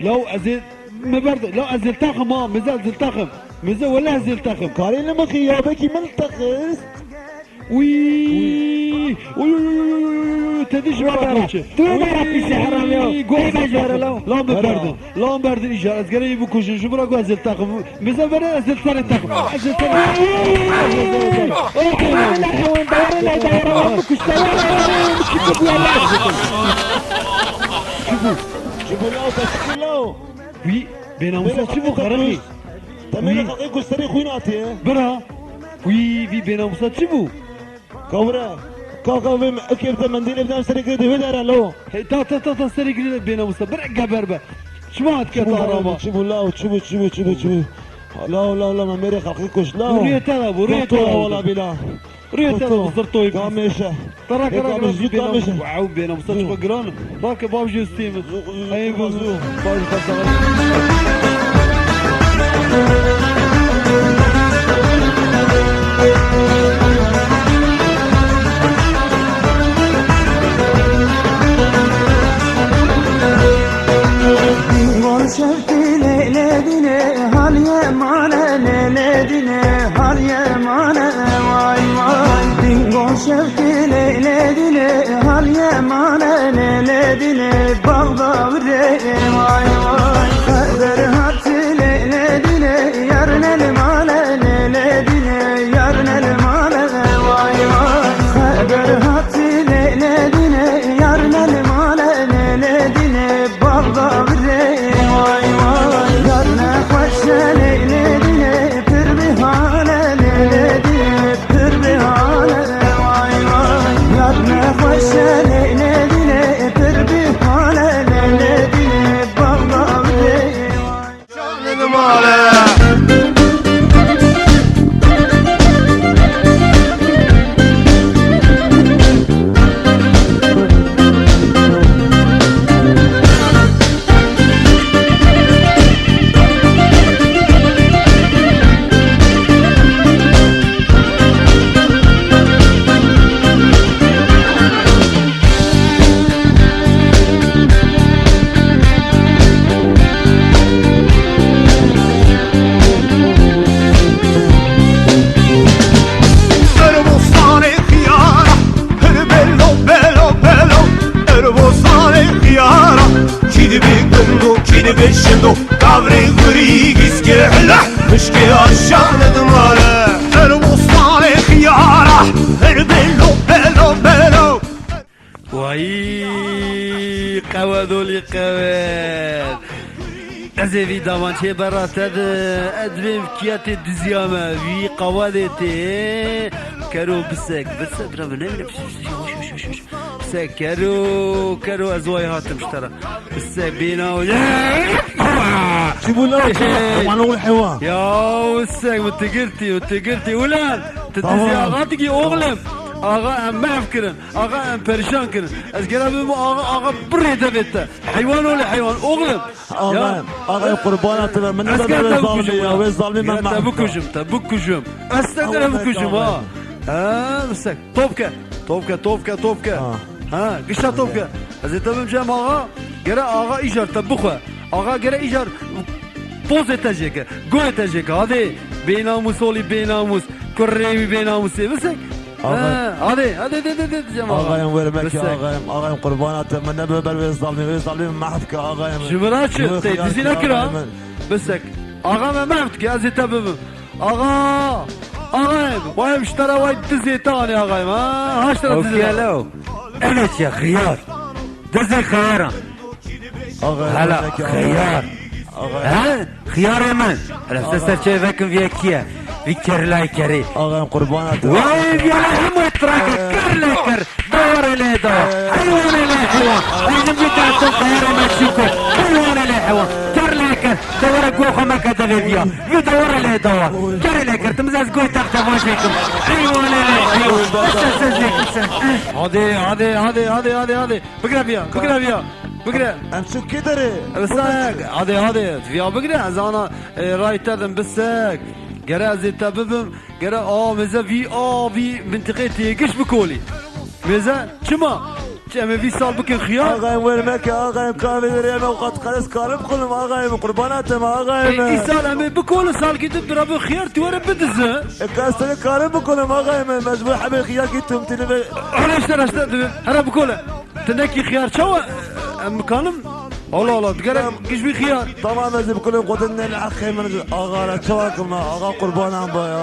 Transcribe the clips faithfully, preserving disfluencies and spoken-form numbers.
Law ez ê, me berde, law ez ê li te xim ha, mêze ez ê li te xim. Mêze wele ez ê li te xim. Karê li mixî ya, belkî min li te xist. Wî. Uy, uy, uy, uy, uy, uy, te dî ji bera goçe. Tu bera pîsê heram ya. Uy, goç. Te bejere law. Law me berde. Law me berde îcar. Ez gerê wî bikujim. Ji bira ku ez ê li te xim. Mêze bere ez ê li te xim. Ez ê li te xim. Dawre le hewan, dawre le, dawre le, bikuşte. Çi bû law, te çi kir law? Wî bênamusa çi bû, xerexî? Te mêrê xelkê ku serê xwîn hatiye. Bira. Wî, vî bênamusa çi bû? Kawire. Kaka vê me, ekê bide mendîlê bide em serê girê divê dere lo. Hey, ta, ta, ta, ta, serê girê bênamusa. Bira geber be. Çima hat ket arama? Çi bû law, çi bû, çi bû, çi bû, çi bû? Law, law, law, me mêrê xelkê kuşt law. Bu rûyê te de, bu rûyê te de. Wala bila. Rûyê te de zirtoyê bîst. Gameşe. Te rake, rake, rake, bênamusa. Wow, bênamusa çiqa giran. Rake, bav jê stê min. Hey, bu. Bav jê te. Dingol şevkî lê lê dîne, haliye mane lê lê dîne, haliye mane vay vay. Dingol şevkî lê lê dîne, haliye mane lê lê dîne, bağda virê vay vay. Xeber hatî lê lê dîne, yarine li mane lê lê dîne, yarine li mane vay vay. Xeber hatî lê lê dîne, yarine li mane lê lê dîne. Bağda virê vay vay. Yar nexweş e lê lê dîne, pir bihal e lê lê dîne, pir bihal e vay vay. Yar nexweş e lê lê dîne, pir bihal e lê lê dîne, bağda virê vay. Şanın male. Her bostanê xiyara, her belo, belo, belo. Her bostanê xiyara, kî dibe gundo, kî dibe şindo. Kavrê gurî gîskê hila, mişkê aşan dimare. Her bostanê xiyara, her belo, belo, belo. Wayî, qewedolî qewed. Ez ê vî davan çê bera te de, ez vê kiya tê diziya me, vî qewedê tê. Kero bisek, bisek, bira, bira, bira, yavaş, yavaş, yavaş, yavaş. Bisek, kero, kero, ez wayî hatim ji te re. Bisek, bêna. Çi bû la? Hey. Aman oğul heywan. Ya, bisek, min te girtî, min te girtî. Ulan, tu diziya axa dikî oğlum. Axa em mehv kirin. Axa em perişan kirin. Ez gera bim axa, axa birê devê te. Heywan oğlu heywan. Oğlum. Ağayım, ağayım, qurbana te be. Min ne be wê zalmê ya, wê zalmê me mahv. Te bikujim, te bikujim. Ez te de bikujim ha. Ha, bisek. Topke. Topke, topke, topke. Ha. Ha, gişta topke. Ez ê te bim cem axa. Gere axa îcar te bixwe. Axa gere îcar pozê te jêke. Goyê te jêke. Hadi. Bênamus olî bênamus. Kurrê wî bênamusê. Bisek. Ağayım. Ha, hadi, hadi, hadi, hadi, hadi, Cemal. Ağayım, vermek ya ağayım. Ağayım, qurbana te, min ne be ber wê zalmê, wê zalmê mahv ke ağayım. Ji bira çi? Te dizî nekira. Bisek. Axa me mahv ke, ez ê te bibim. Axa! Ağayım, vay ji te re vay dizê te anê ağayım, ha? Ha, ji te re dizê. Okelo. Ev çi ye, xiyar. Dizê xiyaran. Ağayım, hala xiyar. He? Xiyarê min. Hele size serçeyê vekin vî yekî ye. Vî kerlay kerê. Ağayım, qurbana te. Wey, vî yala hemû trake, ker lê ker. Dawar lê dawar. Heywan lê heywan. Ay, min vî te to xiyarê me çî kir. Heywan lê heywan. Ker lê ker. Dawar go xwe me ke devê viya. Vî dawar lê dawar. Ker lê ker. Tim ez goy tak te van çêkim. Heywan lê heywan. Sen, sen, sen, sen. Hadi, hadi, hadi, hadi, hadi, hadi. Bigre viya, bigre viya. Bigre. Em çû kê derê? Bisek, hadi, hadi. Viya bigre, ez ana, e, ray te dim, bisek. Gere ez ê te bibim, gere a mêze vî, a vî mintiqê têgiş bikolî. Mêze, çima? Em ê vî sal bikin xiyar. Axayê wêr meke, axayê, ka vê derê em ewqat qeres karim xulum, axayê min, qurbana te me, axayê Ê, min. Îsal em ê bikolin, salkî din bira bo xiyar tu were bidize. E, ka ez tenê karim bikolin, axayê min, mecbur hebê xiyar ki tum tîne ve. Hele işte, işte, hera bikole. Tenekî xiyar çawa? Em mikanim. Allah Allah, digerek Tamam. Giş bir xiyar. Tamam, ez ê bikolin, qotin ne axayê min, axa re çawa kim, axa qurbanan ba ya.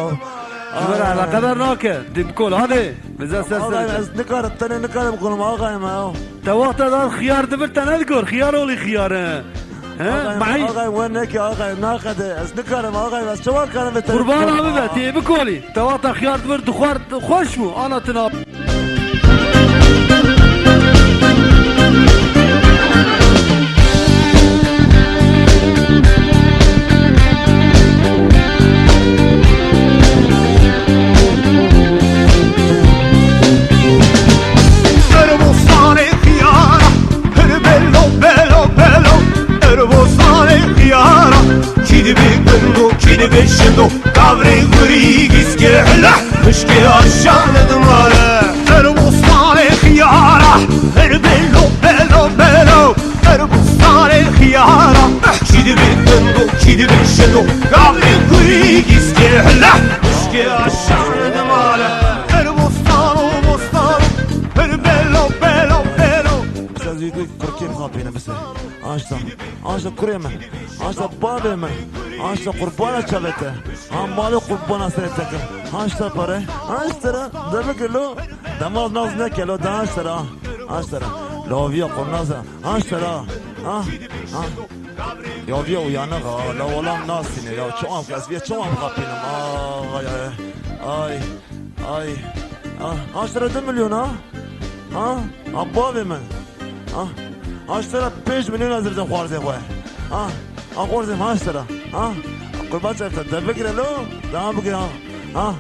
Ji ber Axa. Eleqedar nake, dê bikol, hadi. Bize ses Axayê min, verin. Ez nikarim, tenê nikarim bikolin, axayê min ya. Te wexta da xiyar dibir, te nedikor, xiyar olî xiyar e. He? Axayê, Maî? Axayê, we neke, axayê, naxede. Ez nikarim, axayê, ez çawa karim ve te Qurban abi be, tê bikolî. Te wexta xiyar dibir, dixwar, xweş bû, ana tuna. Her bostanê xiyara, her belo, belo, belo. Her bostanê xiyara, kî dibe gundo, kî dibe şindo, kavrê gurî gîskê hila, mişkê aşan dimare. Her bostanê xiyara, her belo, belo, belo. Her bostanê xiyara, kî dibe gundo, kî dibe şindo, kavrê gurî gîskê hila, mişkê aşan dimare. Her bostan û bostan, her belo, belo, belo. Sen zî kurkê xapîne biser. Aşta, aşta kurê min, aşta bavê min, aşta qurbana çavê te. Ha malê qurbana serê te kim. Aşta pare, aşta ra, demik lo, demaz naz neke lo, da aşta ra, aşta ra. Laviya qurnaz ra, aşta ra. Ah, ah. Ya viya uyanık ha, la olam nasine ya, çoğam kes, viya çoğam kapinım. Ay, ay, ay, ay. Ah, aşta ra du milyon ha. Ha? Ha, bavê min. Ha? Aşta ra pênc milyon ez dibizim xwarzê xwe. Ha? Ha, xwarzê min aşta ra. Ha? Qurban çavê te, te bigire lo, devam bigire ha. Ha?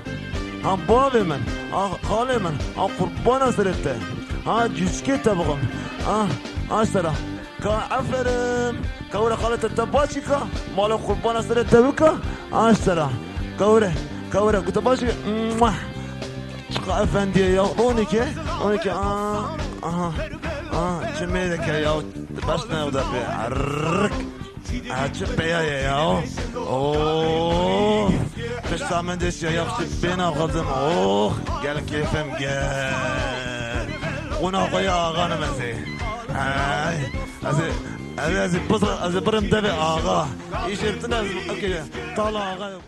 Ha, bavê min. Ha, xalê min. Ha, qurbana serê te. Ha, cûçkê te bixwim. Ha? Aşta ra. Ka aferin. Ka were xalê te, te başî ka. Mala qurbana serê te bika. Aşta ra. Ka were. Ka were. Ku te başî. Muah. Çiqa efendiye ya. Ronî ke. Ronî ke. Aa, aha. Aa, çi mêreke ya. Baş ne o da be. Arrık. Aa, çi peya ye ya. Oo. Pişta min de şey ya. Çi bena xwazim. Oh. Gel keyfim gel. Ona koya ağanım ezi. Ay. Ezi. Ezi, ezi, pısa, ezi, birim deve ağa. İşim tine, okey. Tala ağa yok.